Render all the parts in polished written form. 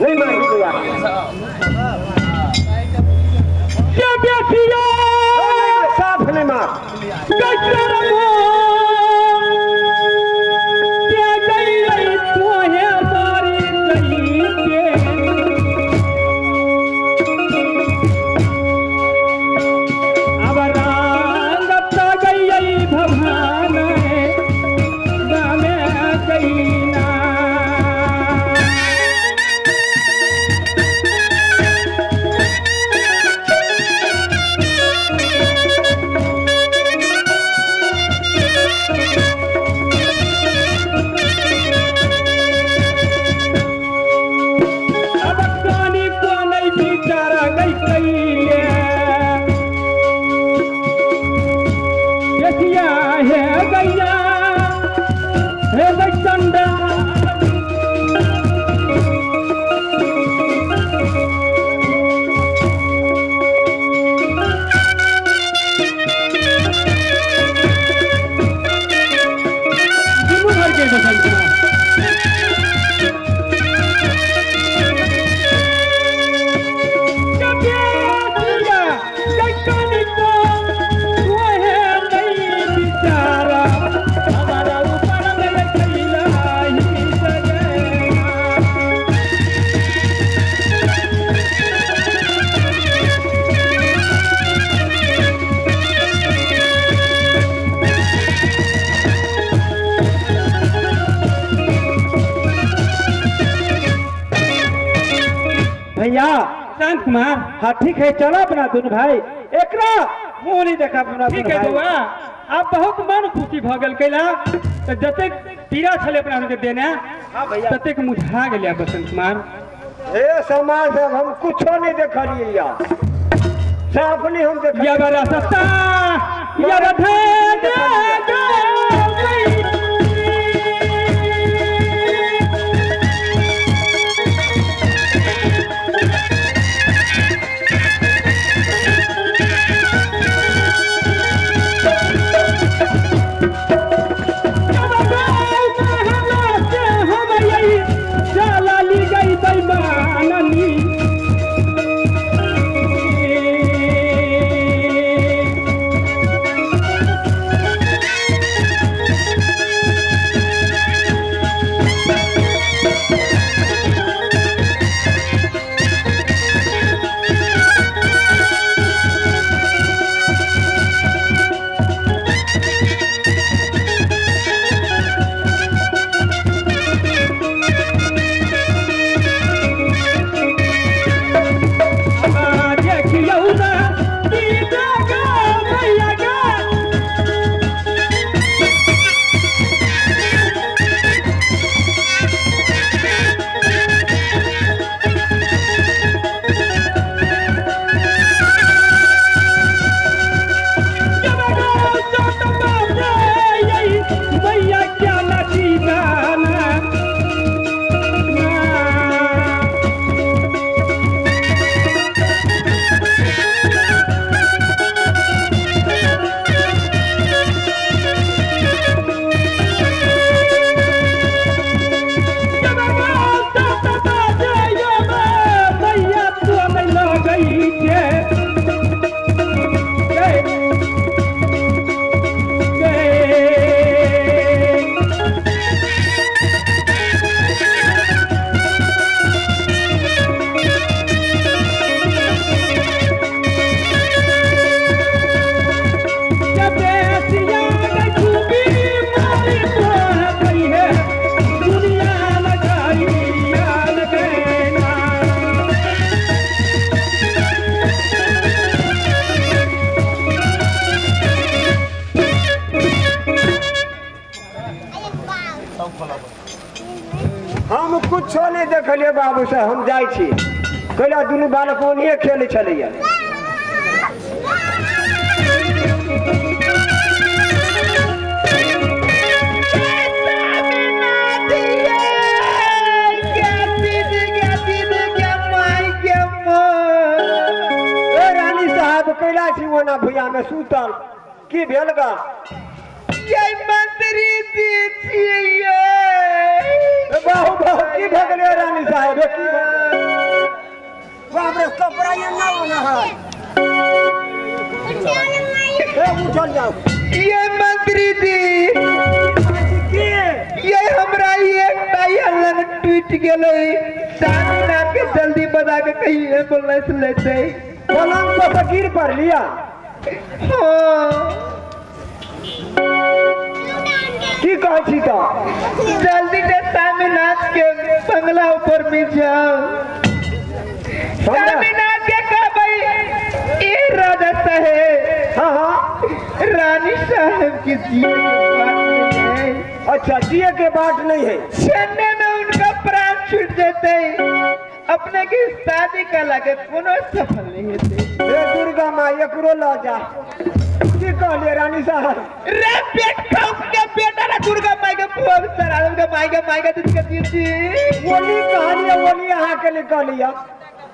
नहीं मार बउआ के बेटिया साफ नहीं मार भैया शांत कुमार। हाँ ठीक है, चलो अपना दोनों भाई एकरा मुंह नहीं देखा अपना। ठीक है बउआ, आप बहुत मन खुशी भ गेल कैला तो जतेक पीड़ा छले अपना के देने। हाँ भैया ततेक मुझा गेल बसंत कुमार। हे समाज साहब हम कुछो नहीं देखलिए यार, साफ नहीं हम देख या बड़ा सस्ता या बधा हम कुछो नहीं देखलिए बाबू से, हम जाइ छी कैला दुनू बालक ओनिए खेलै छलैया। रानी साहब कैला छी ओना भुइया में सुतल की भेल गा? जय मंत्री जी छियै। बाहु बाहु की भऽ गेलै रानी साहब? की भऽ गेलै? एना ओना है। ए उठल जाओ। ये मंत्री जी के ये हमरा एकटा हल्ला टूट गेलै। सामने के जल्दी बजा के कहीं एम्बुलेंस लेते। पलंग पर से गिर पड़ लिया। हाँ की कहै छी तऽ? जल्दी से स्वामीनाथ के बंगला ऊपर में जाओ। स्वामीनाथ के कहबै ए राजा साहेब। हाँ हाँ रानी साहब की जिए के बात नहीं है। अच्छा जिए के बात नहीं है। छन्ने में उनका प्राण छूट जाते। अपने की शादी का लागे कोनो सफल नहीं होते। हे दुर्गा माँ एकरो ल जा। की कहलिए रानी साहब? रे पेट ठोक के बेटा ना दुर्गा माई के फोन सरा के माई के दीदी के दीदी बोली कहलिए बोली अहाँ के लिए कहलिए।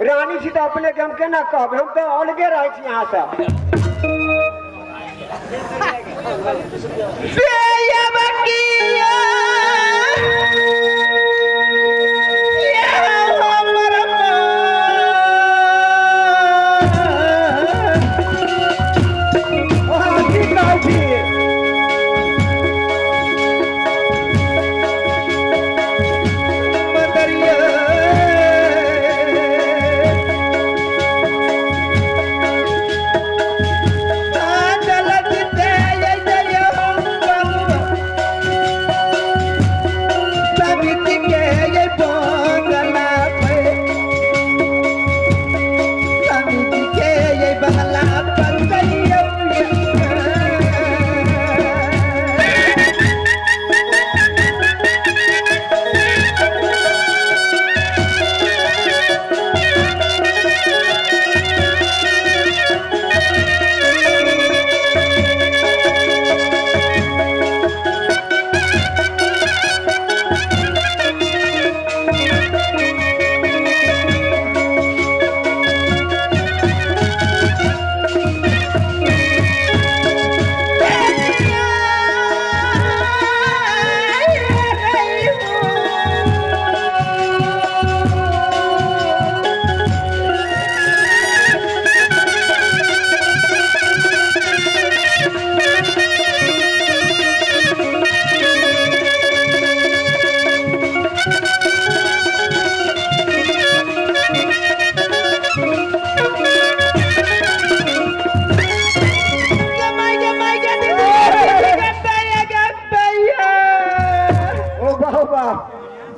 रानी छी तऽ अपने के हम केना कहबै, हम तऽ अलगे रहै छी अहाँ से।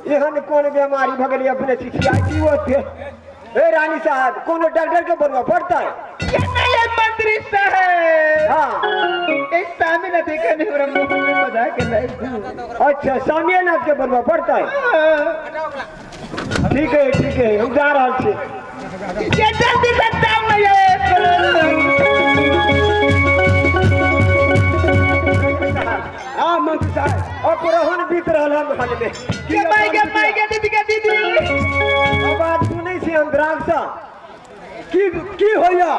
एहन कोन बीमारी भऽ गेलै अपने छिछियाइ की होते? हे रानी साहब कोनो डॉक्टर के बोलबऽ पड़तै? नहीं मंत्री साहब। हाँ सामने देखे नहीं हमरा मुंह में बजा के लाई। अच्छा सामियानाथ के बोलबऽ पड़तै? ठीक है ठीक है हम जा रहल छी। ये जल्दी से दाम नहीं है। हाँ मंत्री साहब अपरोहन बीत रहल है महल में। के माई के दीदी के दीदी आवाज सुनै छी अंतराग से की की होया?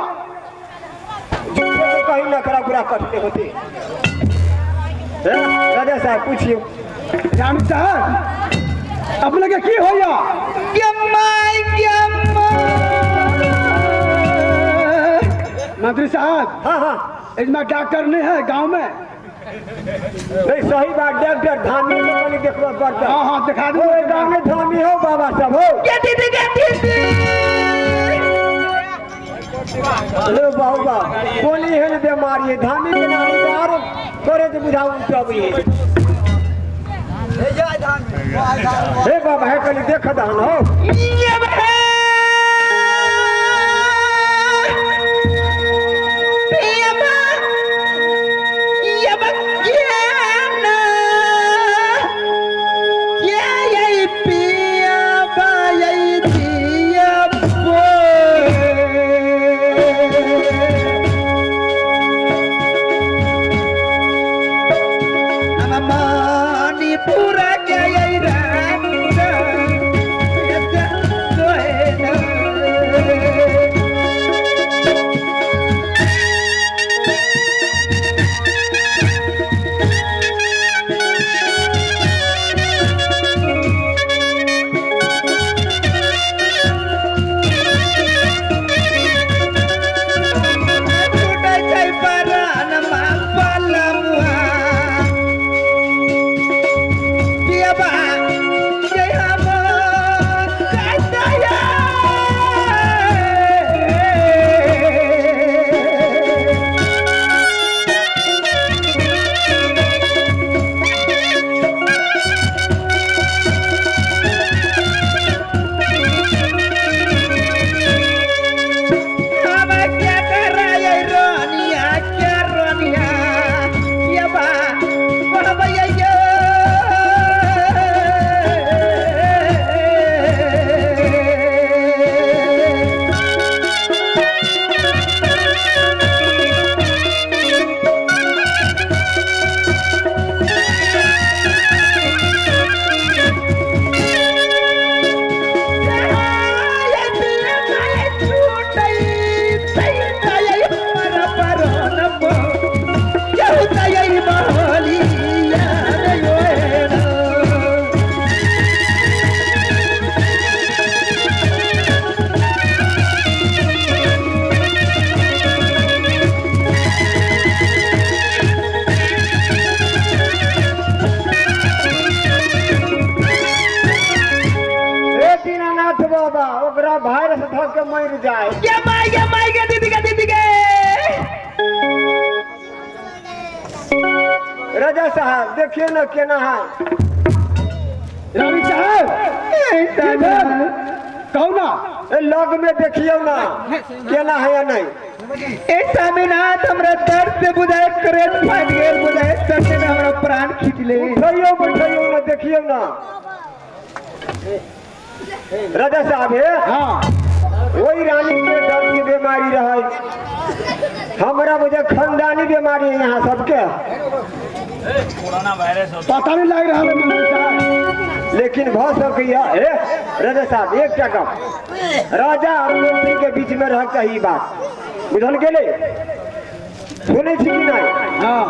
कहीं नखरा बुरा कटने होते। राजा साहब पूछियो। रानी साहब अपने के की होया? के माई के मंत्री साहब। हाँ हाँ इसमें डॉक्टर नहीं है गांव में। नहीं सही बात डॉक्टर धामी के कनी देखबा पड़ता। हाँ हाँ दिखा दो। गांव में धामी हो बाबा सब हो। के दीदी के दीदी लो बाबा कोनी एहन बीमारी है धामी के नाम के आरो तोरे के बुझाऊ उठबी है। हे बाबा हे कनी देख दहन हो। ये पूरा के नाथ बाबा ओकरा वायरस धऽ के मरि जाए। ये माय गे माय गे दीदी के दीदी के। राजा साहब देखिए ना केना है। रानी साहब कहू ना लग में देखियो ना केना है या नहीं। ए स्वामीनाथ हमरा दर्द से बुझाए करेट फाट गेल, बुझाए दर्द में हमरा प्राण खींच ले। उठियो बैठियो ना देखियो ना। राजा साहब है हाँ वही रानी के दर्द की बीमारी रहे, हमरा मुझे खानदानी बीमारी है यहाँ सबके, पता नहीं लग रहा है मंत्री साहब, लेकिन भऽ सकैया। राजा साहब एक टका राजा और मंत्री के बीच में रह चाहिए बात, बुझल गेलै? सुनै छी कि नहीं? हाँ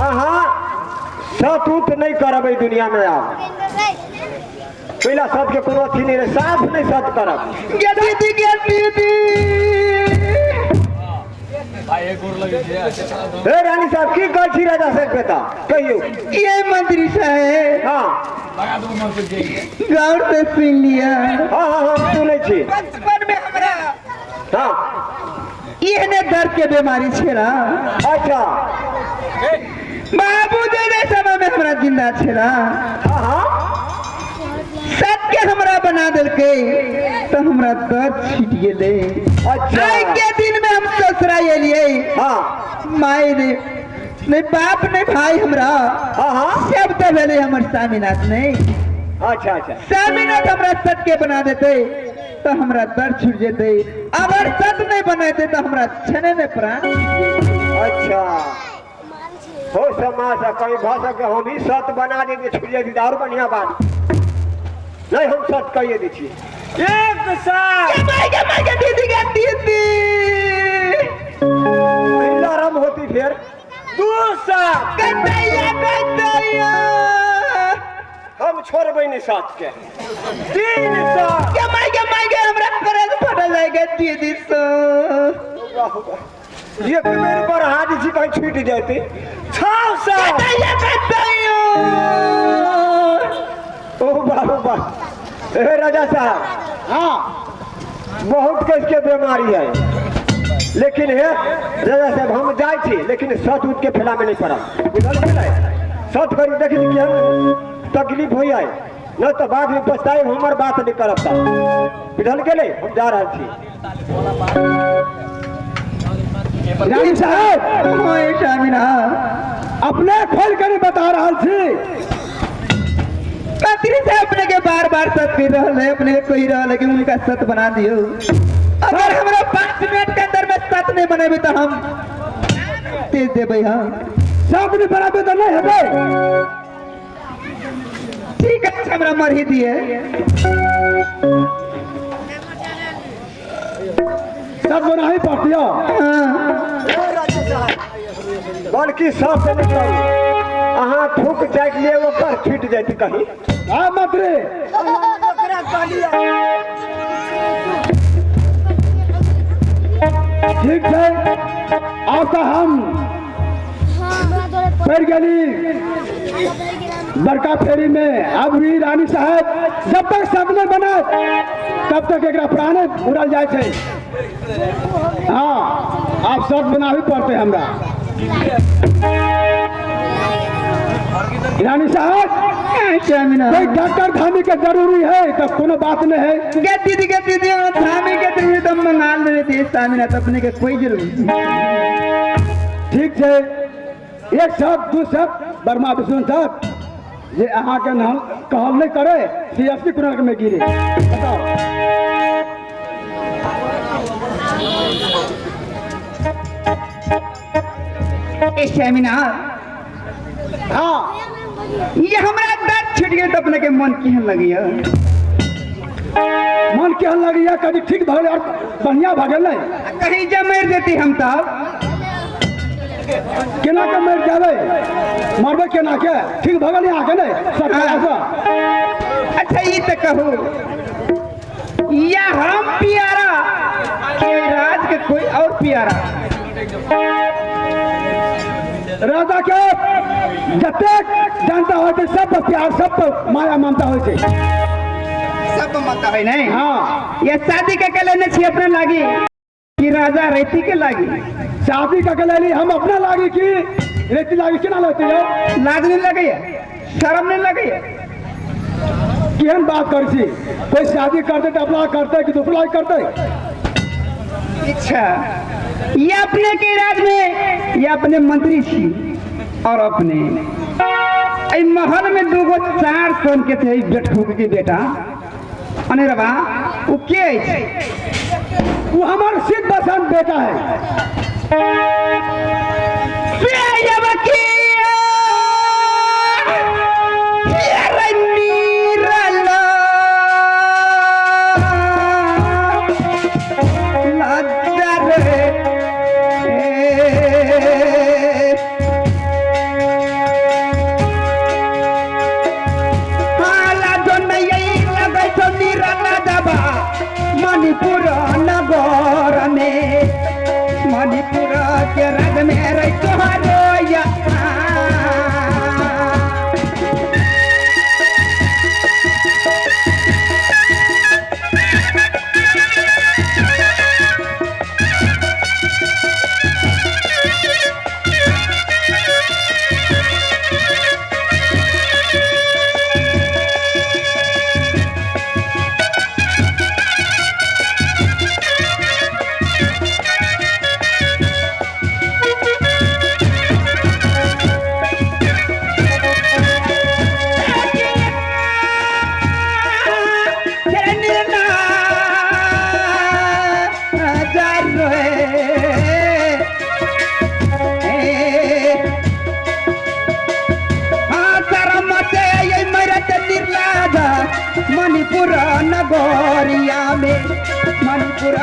अहाँ सत उत नहीं करबै दुनिया में। आब पहला सत के कोनो अथी नहीं रहे, साफ नहीं सत करब। गे दीदी गे दीदी। हे रानी साहब की कहै छी राजा साहब बेटा कहियो। ये मंत्री साहब हाँ गौर से सुन लिया। हाँ हाँ हम सुनै छी। बचपन में हमरा हाँ एहने दर्द के बीमारी छेला। अच्छा बाबू जी समय में हमरा जिंदा छेला। हाँ हाँ सबके हमरा बना देलकै तो हमरा दर्द छूट गेलै। अच्छा आइ के दिन में हम ससुराल एलियै। हाँ माय ने नहीं बाप नहीं भाई हमरा। हाँ हाँ सब तो भेलै हमर स्वामीनाथ नहीं। अच्छा अच्छा स्वामीनाथ हमरा सत के बना देते तो हमरा दर्द छूट जेतै, अगर सत नहीं बनेते तो हमरा छने में प्राण। अच्छा हो समाज कहीं भऽ सके हम ही सत बना देते छूट जेतै और बढ़िया बात। नहीं हम सत कहिए दै छियै। एक साथ माय के दीदी के दीदी नरम होती फिर दू साथ कतैया कतैया हम छोड़बै नहीं साथ के। तीन साथ के माय के हमरा करल फटल जाएगा दीदी सो। एक बेर पर हाथ छी कहीं छूट जाते। छह साथ कतैया कतैया। ओ बाबू बा हे राजा साहब हाँ बहुत किस के बीमारी है, लेकिन हे राजा साहब हम जाइ छी लेकिन सत उठ के फैला में नहीं पड़ब, बुझल गेलै? सत करी देखी कि हम तकलीफ हो जाए न तो बाद में पछताए हमर बात नहीं करब तब, बुझल गेलै? हम जा रहल छी। रानी साहब अपने खोल कर बता रहल छी। मंत्री साहब अपने के बार बार सत कह रहा है, अपने के कह रहा है कि उनका सत बना दियो। अगर हमरा 5 मिनट के अंदर में सत नहीं बनेबे तो हम तेज देबै। हम सत नहीं बनाबे तो नहीं हेतै। ठीक है हमरा मरही दिए। सत बनाही पड़तियो। बल्कि सब निकल अहाँ थूक चाटि लिए ओकर छूटि जाइत कहीं। हाँ मंत्री ठीक है आपका हम पड़ गई बड़का फेरी में। अब भी रानी साहब जब तक सब नहीं बना तब तक एक प्राण उड़ल जाए थे। हाँ आप सब बनाबी पड़ते हमरा। रानी साहब कोई डॉक्टर धामी के जरूरी है तो कोनो बात नहीं है। गे दीदी धामी के जरूरी तो मंगा ले थे स्वामीनाथ अपने के कोई जरूरी। ठीक है एक शब्द दू शब्द बर्मा विष्णु साहब जे अहाँ के कहल नहीं करे सी एस पी कुनक में गिरे। बताओ स्वामीनाथ हाँ ये हमरा दर्द छूट गेल तो अपने के मन केहन लगैया? मन केहन लगैया? कभी ठीक भऽ गेल और बढ़िया भऽ गेल नहीं कहीं जब मरि जेती हम तब केना के मरि जाबै? मरबै केना के? ठीक भऽ गेल अहाँके नहीं सरकार। अच्छा ई तो कहू या हम प्यारा के राज के कोई और प्यारा? राजा के जतेक जनता होइ छै सब पर प्यार, सब पर माया ममता होइ छै। सब मत है नहीं। हाँ ये शादी के के लेने छी अपने लागी कि राजा रेती के लागी? शादी का के लेली हम अपना लागी कि रेती लागी? केना लेते हो? लाज नहीं लगे, शर्म नहीं लगे? केहन बात कर छी? कोई शादी करते तो अपना करते कि दूसरा करते? अच्छा ये अपने के राज में ये अपने मंत्री छी और अपने महल में दूगो चार सन के थे बेटू के बेटा अनेरवा वो के है? वो हमार सिद्ध बसंत बेटा है। मणिपुर नगर में मणिपुर के राज में रह तोहरो। मणिपुर नगरिया में मणिपुर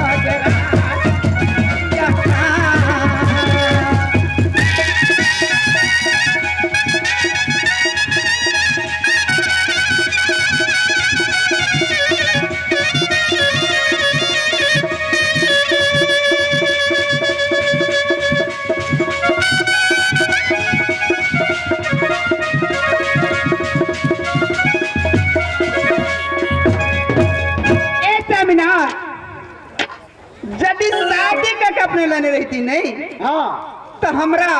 यदि शादी का अपने लेने रहती नहीं हाँ तो हमरा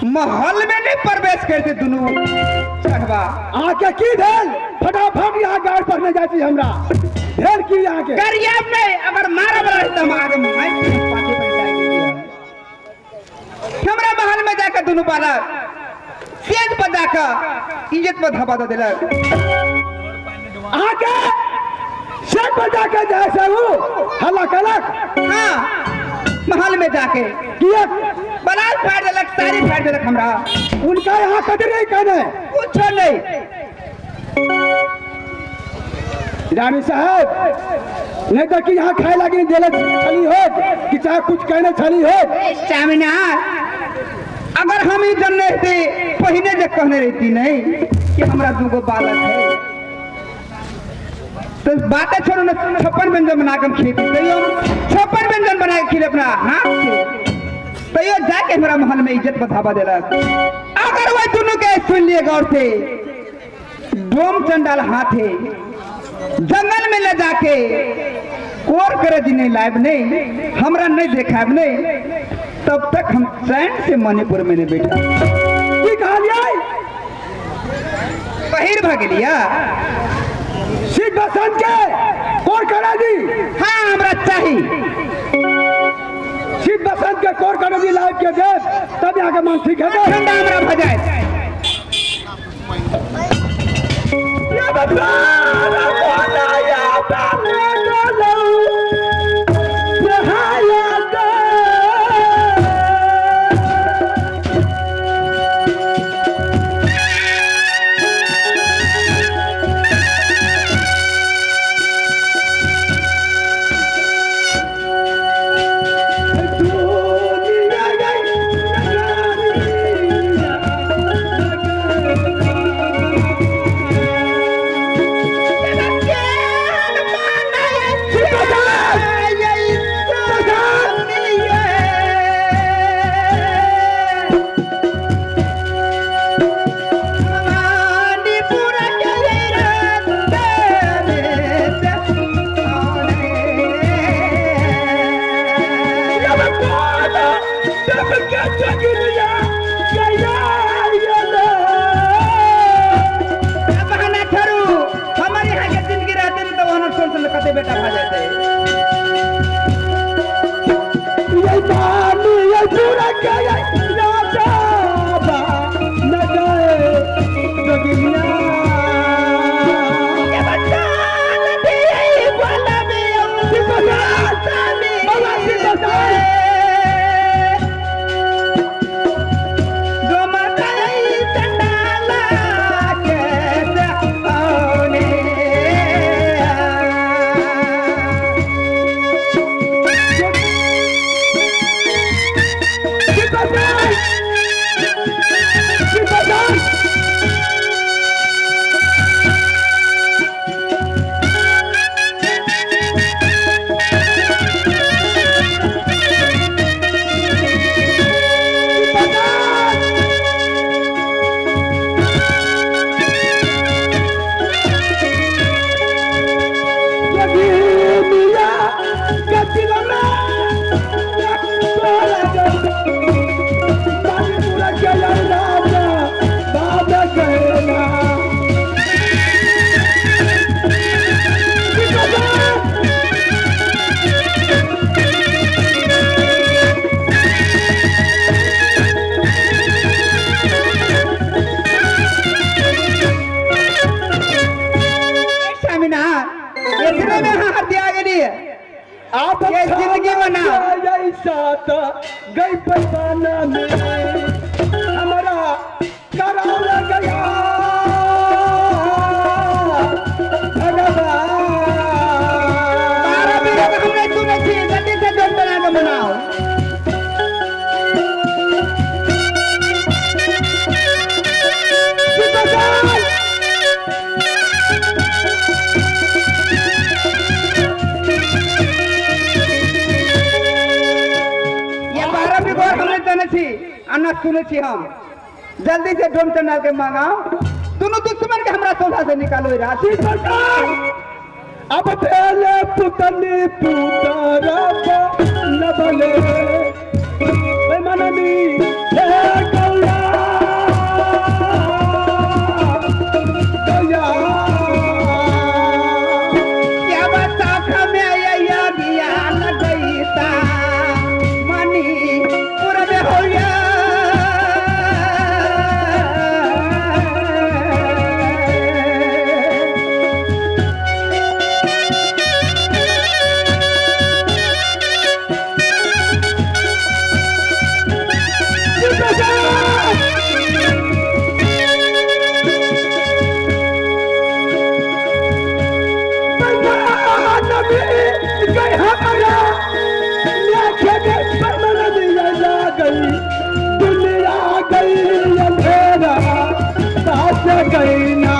महल में नहीं प्रवेश करते दोनों चढ़वा। आके की भेल? फटाफट यहाँ गाड़ पकड़ने जाती हमरा भेल की यहाँ के गरियाब नहीं, अगर मारा वाला रहता हम आगे पाके पर जाएंगे। हमरा महल में जाकर दोनों बालक सेज पर जाकर इज्जत पर धबा दे दिलक। आके सेज पर जाकर जाए से वो हल्ला कलक। हाँ महल में जाके किया बलाल फाड़ दिलक, सारी फाड़ दिलक हमरा। उनका यहाँ कदर नहीं कहने कुछ नहीं। रानी साहब नहीं तो कि यहाँ खाए लगी दिले छली हो कि चाहे कुछ कहने छली हो। चामिनार अगर हम ही जानने रहते पहले जे कहने रहती नहीं कि हमरा दूगो बालक है तो बातें छोड़ो ना, 56 व्यंजन बना के खेती तैयो 56 व्यंजन बना के खिले अपना हाथ से तैयो जाके हमारा महल में इज्जत बढ़ावा दिलक। अगर वह दोनों के सुन लिए गौर से डोम चंडाल हाथे जंगल में ले जाके कोर करे जी नहीं लाइब नहीं हमरा नहीं देखाब नहीं तब तक हम चैन से मणिपुर में नहीं बैठा। की कहलियै? बहिर भग लिया सिद्ध बसंत के कोर करा दी। हाँ हमरा चाहिए सिद्ध बसंत के कोर करा दी लाइव के दे तब यहाँ के मन ठीक है। ठंडा हमरा भजाए या भगवान या Yeah. कते बेटा भऽ जेतै। ये पानी ये पूरा के राजा बा न गए जोगिया ये बच्चा नदी बोला में बाबा सिद्धदास जो माता चंडाला के औने सिद्धदास सिद्धदास जोगिया गतिल में तोरा पूरा के राजा बाबा कहना स्वामीनाथ इतने में हाथ दिया गेली आप ये जिंदगी बना। ऐसा तो गई पैमाना में हमारा कराला गया भगवान। 12 बीघा के हमने सुने छी, जल्दी से जोन बना के बनाओ। ये 12 बीघा हमने देने छी आ न सुने छी हम। जल्दी से डोम चंडाल के मंगाओ, दोनों दुश्मन के हमरा सोझा से निकालो राशि। अब पहले पुतनी पुतरा न भले बेमनमी हे गौरा गौरा क्या बता में या दिया न गईता मनी पूरा में हो गया। दुनिया गई अंधेरा सास गई ना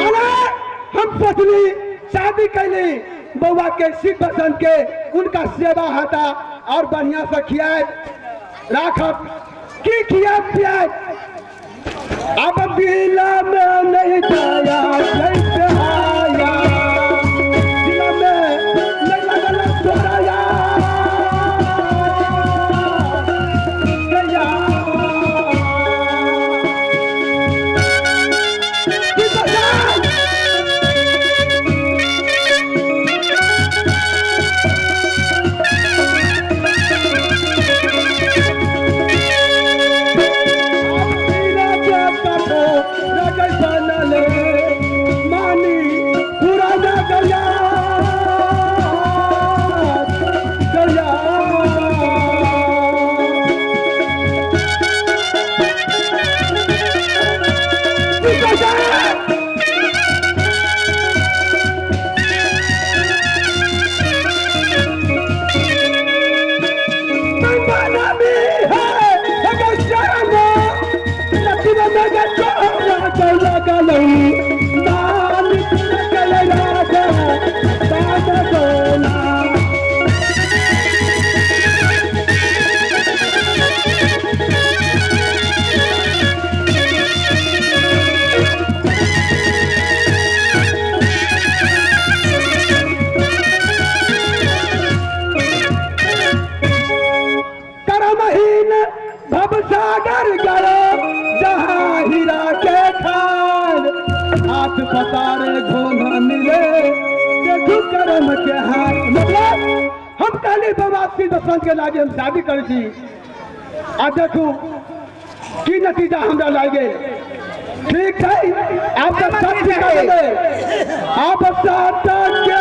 अरे हम सोचली शादी कैली बउआ के शिव बसंत के उनका सेवा हता और बढ़िया से खियाए राखब की खिया पियाए। अब दिल में नहीं दया जैसे आया दिल में नहीं लगल तोराया गया। करम के हाथ। मतलब हम कहली बाबा शिव बसंत के लागे हम शादी करै छी आ देखू की नतीजा हमरा लागि गेल। ठीक है, आप सब ठीक कर दे, आप सब के